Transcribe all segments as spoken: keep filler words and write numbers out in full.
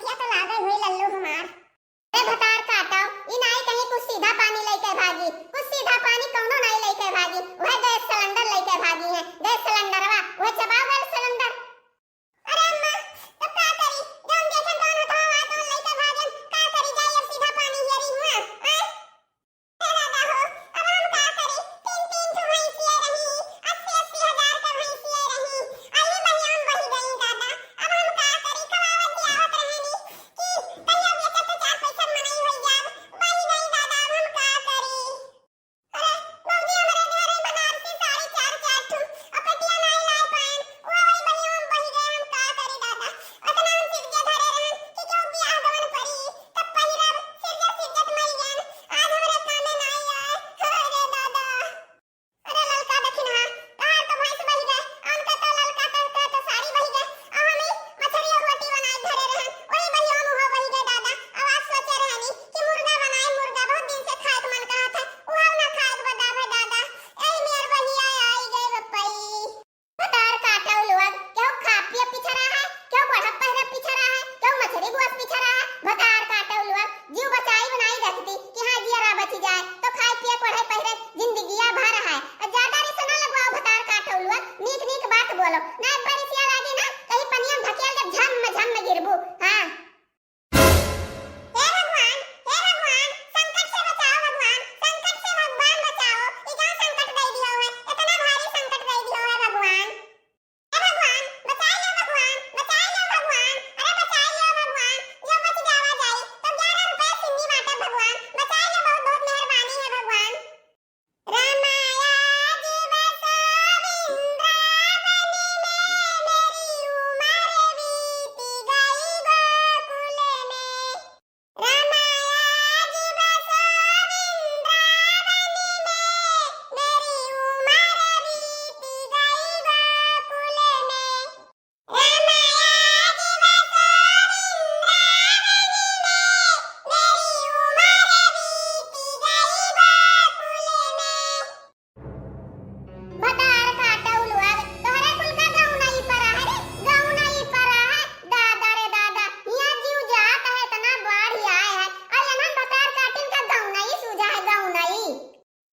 या तो लागे हुई लल्लू हमार। अरे भतार काटो, ई नाई कहीं कुछ सीधा पानी लइके भागी, कुछ सीधा पानी कौनो नाई लइके भागी, वह गैस सिलेंडर लइके भागी है, गैस सिलेंडरवा, वह चबाओ गैस सिलेंडर। अरे अम्मा, तब का करी? जौन देखे तौन हथवा आवा तौन लइके भागेन। का करी जाई अब सीधा पानी हियरी हुआ? आय? हे दादा हो, अब हम का करी? तीन तीन ठो भैंसिया रही, अस्सी अस्सी हजार के भैंसिया रही। अली बहियाम बही गई दादा। अब हम का करी? कमावत जियावत रहनी कि कहिया बेचत तो चार पैसा मनई होई जाब। बही गई दादा, अब हम का करी? अरे, भौजी, हमरे घरे बनारसी साड़ी चार, चार ठो, अउर पेटिया नाई लाए पाएन। ओ, वही बहिया हम बही गए, हम का करी दादा? अतना हम सिरजे धरे रहन कि केहू बियाह गवन परी, तब पहिरब, सिरजत, सिरजत मर गएन। आज हमरे कामे नाई आए। अरे दादा। अरे ललका दखिनहा, तहार तो भैंस बही गए, अनका तो ललका, तनका तो साड़ी बही गए। अउर हम ई मछरी अउर रोटी बनाए धरे रहन, वही बहिया मुँह बही गए दादा। अब आज सोचे रहनी कि मुर्गा बनाए, मुर्गा बहुत दिन से खाए के मन कहत है, उहाव ना खाए के बदाब है दादा। एही मेर बहिया आई गए बप्पई। भतार काटउ लोग, केहू खा पिए पीछे रहा है, केहू पढ़ब पहिरब पीछे रहा है, केहू मछरी गोस पीछे रहा है। भतार काटउ लोग, जीव बचाई बनाई रखती कि हाँ जियरा बची जाए, तो खाए पिए पढ़े पहिरे जिंदगिया भर है। अउर ज्यादा रिस ना लगवाओ भतार काटउ लोग, नीक नीक बात बोलो, ना एक बार रिसिया लागी ना, कहीं पनिया में ढकेल के झम झम गिरबू। हाँ। हे भगवान, हे भगवान, संकट से बचाओ भगवान, संकट से भगवान बचाओ, ई का संकट दे दियो है, इतना भारी संकट दे दियो है भगवान। हे भगवान, बचाई लो भगवान, बचाई लो भगवान, अरे बचाई लो भगवान, जो बच जावा जाई, तो ग्यारह रुपए सिन्नी बांटे भगवान, बचाई लो, बहुत बहुत मेहरबानी है भगवान। रामाया जीव सो वृंदावन में, मेरी उम्र बीत गई गोकुल में। रामाया जीव सो वृंदावन में, मेरी उम्र बीत गई गोकुल में। रामाया जीव सो वृंदावन में, मेरी उम्र बीत गई गोकुल में। भतार काटउ लोग, तोहरे कुल का गौनई परा है रे, गौनई परा है। दादा रे दादा, हियाँ जीव जात है, इतना बाढ़ आए है, अउर इन्हन भतार काटिन का गौनई सूझा है, गौनई।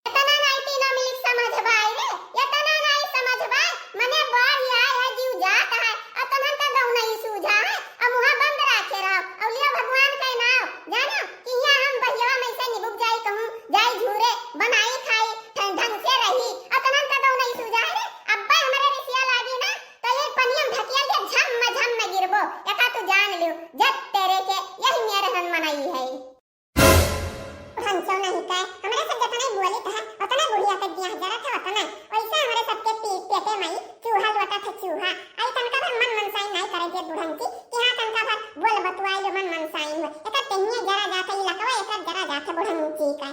इतना नाई तीनों मिलिक समझ बाय रे, इतना नाई समझ बाय, मने बाढ़ आए है, जीव जात है, अउर तन्हन का गौनई सूझा है, अब मुँह बंद राखे रहो, अउर लियो भगवान का नाव, जानो कि हियाँ हम बहियवा में से निबुक जाई कहूँ, जाई झूरे, बनाई खाई, ढंग, ढंग से रही, अउर तन्हन का गौनई सूझा है रे, अब्बे हमरे रिसिया लागी ना, तो ये पनिया में ढकिया के झम झम गिरबो, एका तू जान लियो, जब तेरे के यही मेरे हन मनई है। बुढ़ंचो नहीं कहे, हमरे सब जतने बोलित है, उतने बुढ़िया के जिया जरत है, उतने। वैसे हमरे सबके पी-, पेटे मई चूहा लोटत है, चूहा। आई तनका भर मन मनसाई नहीं करे जे बुढ़ंची, कि हाँ तनका भर बोल बतुआई लो मन मनसाई हो। एकर तेहिए जरा जात है, ई लकवा एकर जरा जात है बुढ़ंची का।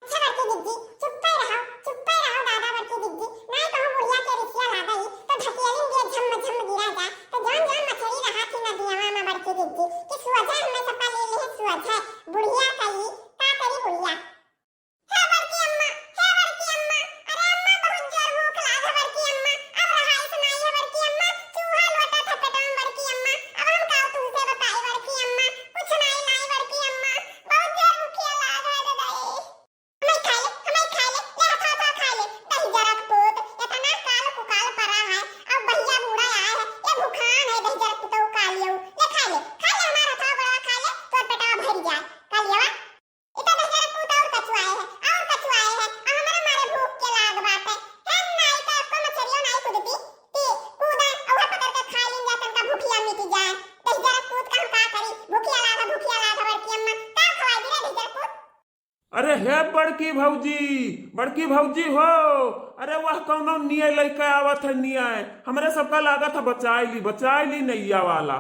अच्छा बड़की जिज्जी, चुप्पे रहो, चुप्पे रहो दादा बड़की जिज्जी। नहीं कहूँ बुढ़िया के रिसिया लागई, तो ढकेलिन दिए झम झम गिरा जा। तो जौन जौन मछरी रहा थी नदियावा में बड़की जिज्जी, कि सुअझा हमें सबका ले ले सुअझा। बुढ़िया कही, का करी बुढ़िया? हे बड़की अम्मा, हे बड़की अम्मा, अरे अम्मा बहुत जोर भूख लाग है बड़की अम्मा, अब रहाई सुनाई है बड़की अम्मा, चूहा लोटा था पेटवा में बड़की अम्मा, अब हम का तुमसे बताई बड़की अम्मा, कुछ नाई लाई बड़की अम्मा, बहुत जोर भूखिया लाग है रे दाई। हमें खाए ले, हमें खाए ले, ले हथवा हथवा खाए ले, दही जरक पूत, इतना काल कुकाल परा है, अब भैया बूढ़ा आए है, ये भूखान है दही जरक पूत का लियो, ले खाए ले, खाए ले हमार हथवा गोड़वा खाए ले, तोर पेटवा भर जाए, का लियो? इतना दहिजरा पूत और कचुआए है, और कचुआए है, आ हमरा मारे भूख के लाग बाटे। हम नाई तो एको मछरियो नाई कुदती, कि कूदा, अउहे पकड़ के खाई लीन जा, तनका भूखिया मिट जाए। दहिजरा पूत का हम का करी? भूखिया लाग, भूखिया लाग, बड़की अम्मा, का खवाई दी रे दहिजरा पूत? अरे हे बड़की भौजी, बड़की भौजी हो, अरे वह कौनो निये लइके आवत है निये, हमरे सबका लागत है बचाई ली, बचाई ली नैया वाला।